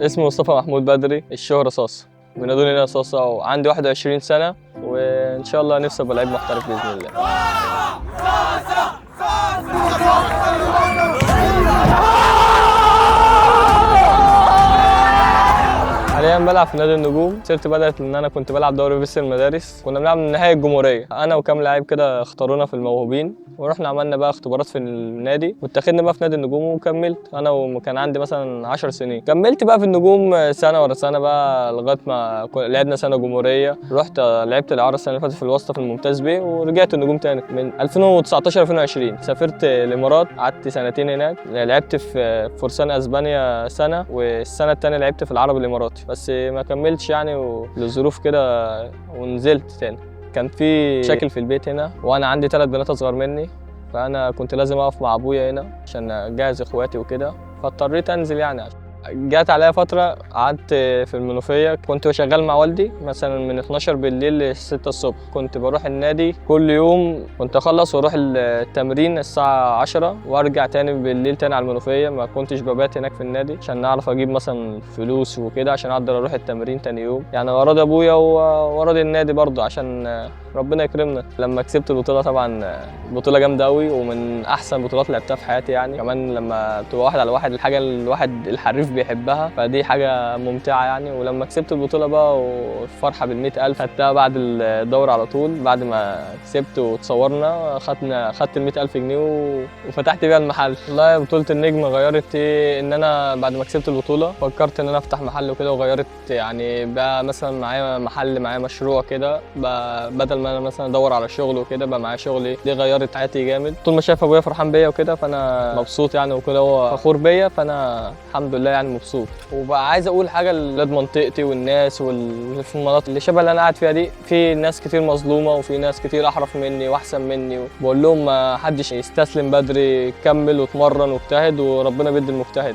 اسمي مصطفى محمود بدري، الشهرة صاصة، بينادوني هنا صاصة، وعندي 21 سنة، وإن شاء الله نفسي أبقى لعيب محترف بإذن الله. حاليا بلعب في نادي النجوم. سيرتي بدأت ان انا كنت بلعب دوري بيبسي المدارس، كنا بنلعب نهائي الجمهورية، انا وكام لاعب كده اختارونا في الموهوبين، ورحنا عملنا بقى اختبارات في النادي واتاخدنا بقى في نادي النجوم، وكملت انا وكان عندي مثلا 10 سنين، كملت بقى في النجوم سنة ورا سنة بقى لغاية ما لعبنا سنة جمهورية، رحت لعبت الإعارة السنة اللي فاتت في الواسطة في الممتاز ب، ورجعت النجوم تاني. من 2019 2020 سافرت الإمارات، قعدت سنتين هناك، لعبت في فرسان اسبانيا سنة، والسنة التانية لعبت في العرب الإماراتي، بس ما كملتش يعني لظروف كده ونزلت تاني. كان في مشاكل في البيت هنا، وانا عندي 3 بنات اصغر مني، فانا كنت لازم اقف مع ابويا هنا عشان اجهز اخواتي وكده، فاضطريت انزل يعني. جات عليا فترة قعدت في المنوفية، كنت شغال مع والدي مثلا من 12 بالليل ل 6 الصبح، كنت بروح النادي كل يوم، كنت اخلص واروح التمرين الساعة 10 وارجع تاني بالليل تاني على المنوفية، ما كنتش ببات هناك في النادي عشان اعرف اجيب مثلا فلوس وكده عشان اقدر اروح التمرين تاني يوم، يعني وراضي ابويا وراضي النادي برضه عشان ربنا يكرمنا. لما كسبت البطولة طبعا بطولة جامدة قوي ومن احسن بطولات لعبتها في حياتي يعني، كمان لما بتبقى واحد على واحد الحاجة الواحد الحريف بيحبها فدي حاجة ممتعة يعني. ولما كسبت البطولة بقى والفرحة بال100,000 خدتها بعد الدورة على طول، بعد ما كسبت وتصورنا خدت ال100,000 جنيه وفتحت بيها المحل. والله بطولة النجم غيرت ايه، ان انا بعد ما كسبت البطولة فكرت ان انا افتح محل وكده، وغيرت يعني بقى مثلا معايا محل، معايا مشروع كده، بدل ما انا مثلا ادور على شغل وكده بقى معايا شغلي، دي غيرت حياتي جامد. طول ما شايف ابويا فرحان بيا وكده فانا مبسوط يعني وكده، هو فخور بيا فانا الحمد لله يعني مبسوط. وبقى عايز اقول حاجة لاولاد منطقتي والناس واللي في المناطق اللي شبه اللي انا قاعد فيها دي، في ناس كتير مظلومة وفي ناس كتير احرف مني واحسن مني، بقول لهم ما حدش يستسلم بدري، كمل واتمرن واجتهد وربنا بيدي المجتهد.